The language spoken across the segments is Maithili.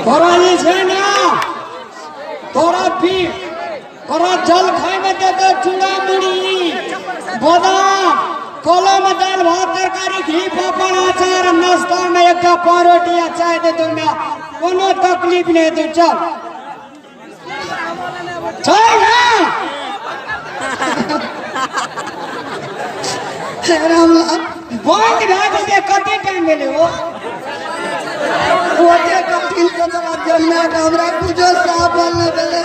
तोरा जे छै ने तोरा भी तोरा जल खाइमे देतौ चूड़ा मुढ़ी बादाम कलम दालि भात तरकारी घी पापड़ अचार नाश्तामे एकटा पावरोटी आ चाय देतौ माय कोनो तकलीफ नहि हेतौ। चल छै ने रामलाल बंद भए जेतै। कते टाइम भेलै ओ? ओते कठिन से तोरा जन्मा के हमरा कुछो साफ नहि भेलै।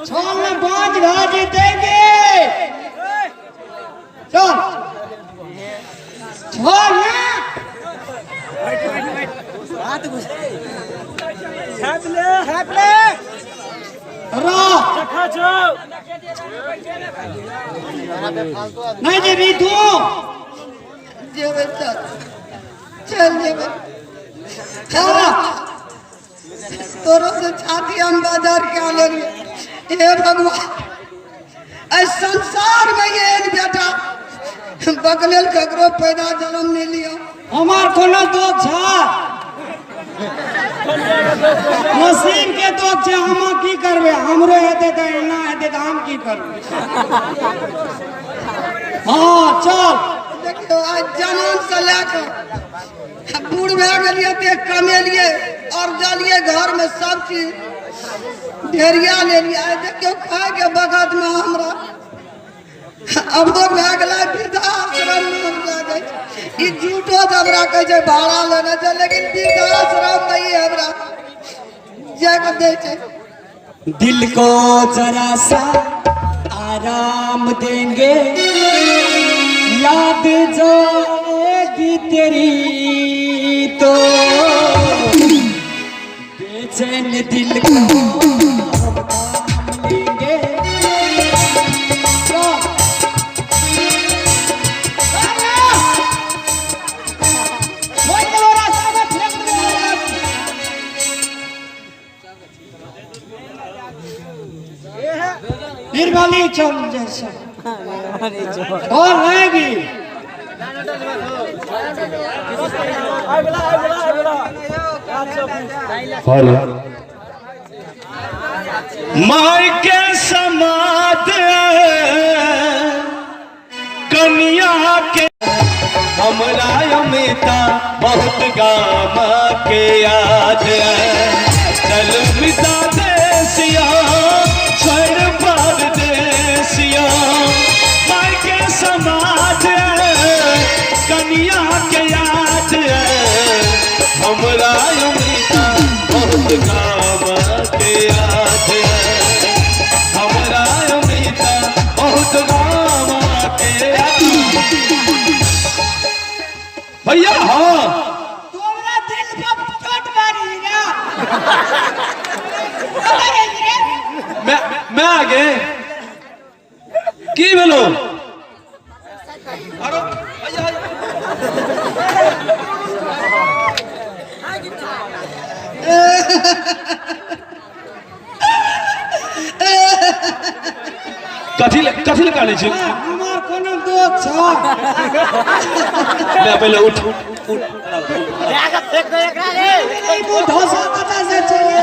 चल ने, बंद भए जेतै गे। चल चल ने। रह नहीं जेबी तू? जेबै, चल चल जेबै। तोरो से छाती हम बाजार के लेलिए। हे भगवान, एहि संसार में एहन बेटा बकलेल ककरो पैदा जन्म नहीं लिया। हमार कोनो दोष छै? नसीब के दोष छै। हम की करबै? हमरो हेतै तऽ एना हेतै तऽ हम की करबै? हाँ चल। देखियौ, आइ जवान से लए कऽ बूढ़ भए गेलियै तऽ कमेलियै और जलियै घर में सब चीज ढेरिया लेलियै। आइ देखियौ, खायके बखत में हमरा अबो भए गेलै। वृद्धाश्रम में हम जा जाइ छी। ई झूठो से हमरा कहै छै भाड़ा लेने छै, लेकिन वृद्धाश्रम में ही हमरा जाके दै छै। दिल को जरा सा आराम देंगे, याद जो आएगी तेरी तो बेचैन दिल को हम थाम लेंगे। चल। छोड़ देबो, रास्ता में फेंक देबो। निर्मली चल जैसा और रहेगी। हेलो, माय के समाद कनिया के हमरा अमिता बहुत गाम के याद। चल मिता देसिया छोड़ परदेसिया। माय के समाज कनिया के याद हमरा अमिता बहुत गाम के याद। हमरा अमिता बहुत गाम के याद। भैया हाँ। तोरा दिल पर चोट मारी रे। कतऽ गेली रे? मैं आ गए। की भेलो? अरे भैया। कथी ले कानै छी? हमर कोनो दोष छ? ले, पहिले उठ उठ। ई धोसा कतऽ से चले?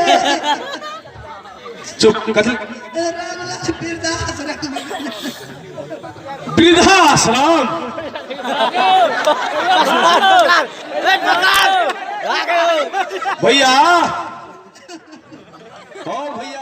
चुप, कथी? रामलाल वृद्धाश्रम। वृद्धाश्रम? भैया, हाँ भैया।